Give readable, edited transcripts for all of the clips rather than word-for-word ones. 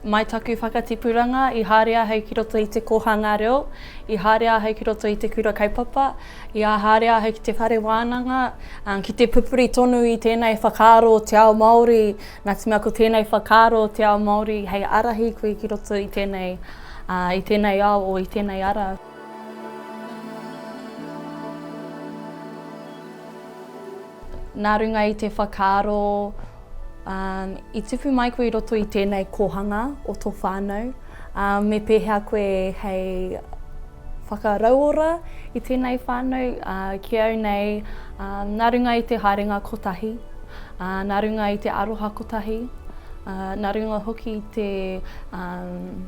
Mai taku whakatipuranga i haere ahau ki roto i te kōhanga reo, i haere ahau ki roto i te kura kaupapa, i haere ahau ki te whare wānanga, ki te pupuri tonu i tēnei whakaaro o te ao Māori, nā te mea ko tēnei whakaaro o te ao Māori hei ārahi koe ki roto i tēnei, i tēnei ao o i tēnei ara. Nā runga i te whakaaro, um, i tupu mai koe i roto i tēnei kōhanga o tō whānau, um, me pēhea koe hei whakarauora i tēnei whānau, uh, ki au nei, um, nā runga i te haerenga kotahi, uh, nā runga i te aroha kotahi, uh, nā runga hoki i te, um,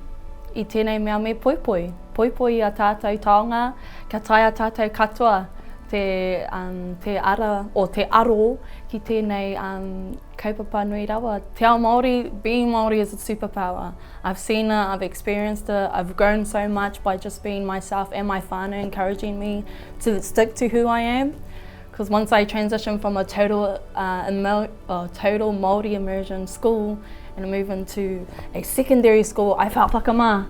i tēnei mea me poipoi, poipoi i a tātou taonga, kia taea tātou katoa te, um, te ara, o te aro ki tēnei um, kaupapa nui rawa. Te ao Māori, being Māori is a superpower. I've seen it, I've experienced it, I've grown so much by just being myself and my whānau encouraging me to stick to who I am. Because once I transitioned from a total, uh, uh, total Māori immersion school and move into a secondary school, I felt whakamā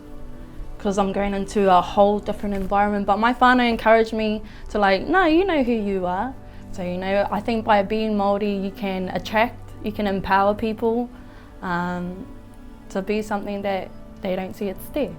because I'm going into a whole different environment. But my whānau encouraged me to like, no, you know who you are. So, you know, I think by being Māori, you can attract, you can empower people um, to be something that they don't see it's there.